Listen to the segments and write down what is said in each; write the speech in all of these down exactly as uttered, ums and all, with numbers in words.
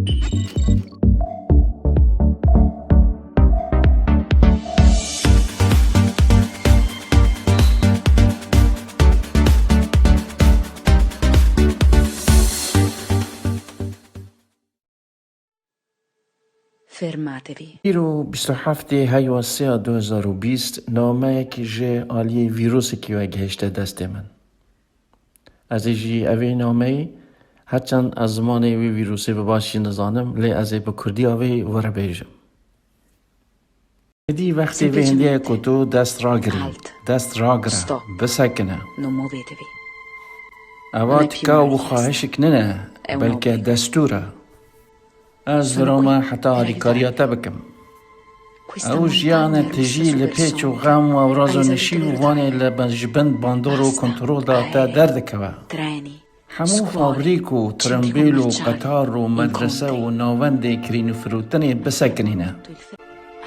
Fermatevi. Îro bîst û heftê heywa sê ya du hezar û bîst nameyek ji aliyê vîrusekî ve gihişte destê min. Ez ê jî evê nameyê, herçend ez zimanê wê vîrusê bi başî nizanim, lê ez ê bi kurdiya vê were bêjim. Êdî wextê vê hindiyê ku tu dest ragirî, dest ragire, bisekine. Ewa tika û xwahişik nine, belke destûr e. Ez virome heta alîkariya te bikim. Ew jiyane tijî li pêç û xem û ewraz û nişî û vanê li bin, ji bin bandor û kontrola te derdikeve. Hemû fabrîk û tirimbîl û qetar û medrese û navendê kirîn û firotinê bisekinîne.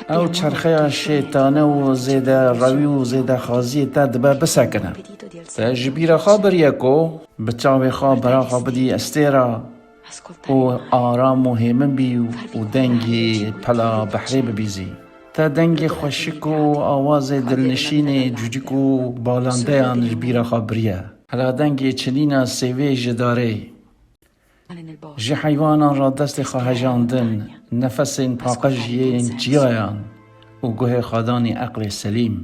Ew çerxeya şêtane û zêde rewî û zêdexwaziyê te dibe bisekine. Te ji bîra xwe biriye ku bi çavê xwe bera xwe bidî estêra û aram û hêmin bî û dengê pela behrê bibîzî. Te dengê xweşik û awazê dilnişînê cûcik û balandeyan ji bîra xwe biriye. Hela dengê çinîna sêvê ji darê. Ji heywanan re destê xwe hejandin, nefesên paqij yên çiyayan û guhê xwe danî eqlê selîm.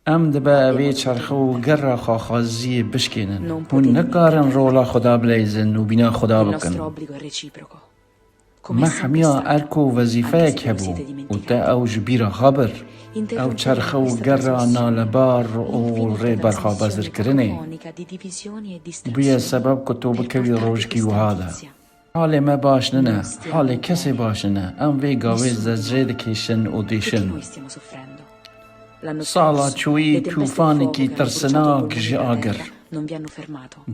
Em dibe vê çerxe û gerra xwexwaziyê bişkênin. Hûn nikarin rola Xuda bileyzin û bîna Xuda bikin. Me hemiya erk û wezîfeyek hebû û te ew ji bîra xwe bir. Ew çerxe û gerra nalebar û rê berxwebezirkirinê bûye sebeb ku tu bikevî rojekî wiha de. Halê me baş nine, halê kesê baş nine. Em vê gavê zecrê dikêşin û dêşin. Sala çûyî tûfanekî tirsinak ji agir.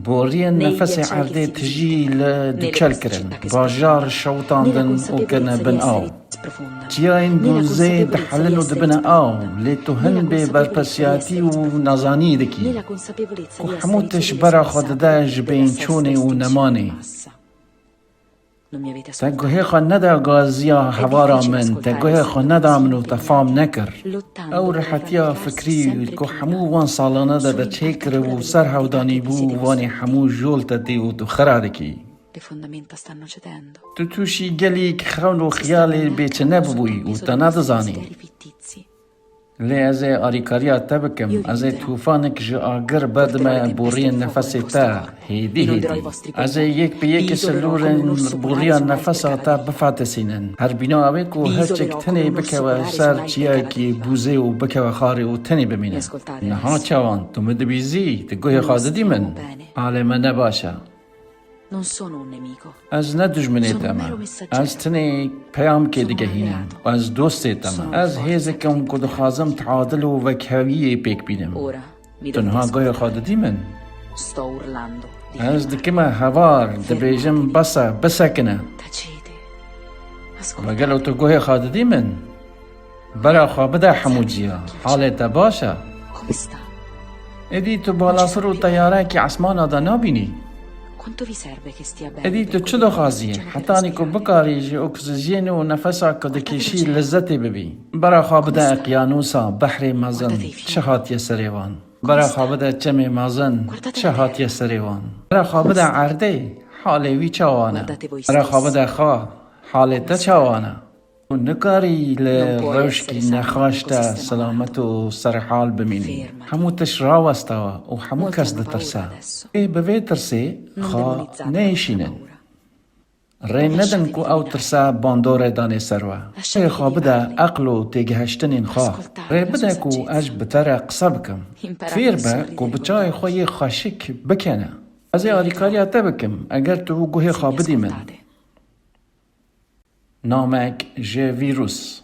Boriyên nefesê erdê tijî li dûkel kirin. Bajar şewitandin û kirine bin aw. Çiyayên bûzê dihelin û dibine aw. Lê tu hin bê berpirsiyatî û nezanî dikî ku hemû tişt bera xwe dide ji bêhnçûnê û nemanê. Te guhê xwe neda gaziya hevara min, te guhê xwe neda min û te fam nekir. Ew rihetiya fikrî ku hemû wan salane de te çêkiribû û ser hew danîbû, wanê hemû jol te tê û tu xira dikî. Tu tûşî gelî xewn û xiyalê bêçine bibûyî û te nedizanî. Lê ez ê alîkariya te bikim. Ez ê tûfanek ji agir bedime boriyên nefesê te. Hêdî hêdî. Ez ê yek bi yekê silûrên boriya nefesa te bifetisînin. Her bîna ew ê ku hiçek tenê bikeve ser çiyayekî bûzê û bikeve xarê û tenê bimîne. Niha çawan, tu min dibîzî, tu guhê xwe didî min. Halê me ne baş e. Ez ne dijminê te me. Ez tenê peyamkê digehînim. Ez dostê te me. Ez hêzekim ku dixwazim teadil û wekheviyê pêk bînim. Tu niha guhê xwe didî min? Ez dikime hevar, dibêjim bes e, bisekine. Me gelo tu guhê xwe didî min? Bera xwe bide hemû ciya. Halê te baş e? Êdî tu balafir û teyarekî esmana de nabînî? Êdî tu çi dixwazî? Hetanî ku bikarî ji oksîjenê û nefesa ku dikêşî lezzetê bibî. Bera xwe bide eqyanûsa, behrê mezin, çi hatiye serê wan? Bera xwe bide çemê mezin, çi hatiye serê wan? Bera xwe bide erdê, halê wî çawan e? Bera xwe bide xwe, halê te çawan e? Tu nikarî li rewşkî nexweş de selamet û serhal bimînî. Hemû tişt rawestawe û hemû kes ditirse. Ê bi vê tirsê xwe neyêşînin. Rê nedin ku ew tirse bandorê danê ser we. Rê xwe bide eql û têgihiştinên xwe. Rê bide ku ez bi te re qise bikim. Fêr be ku bi çavê xwe yê xweşik bikene. Ez ê alîkariya te bikim, eger tu guhê xwe bidî min. Namek ji vîrus.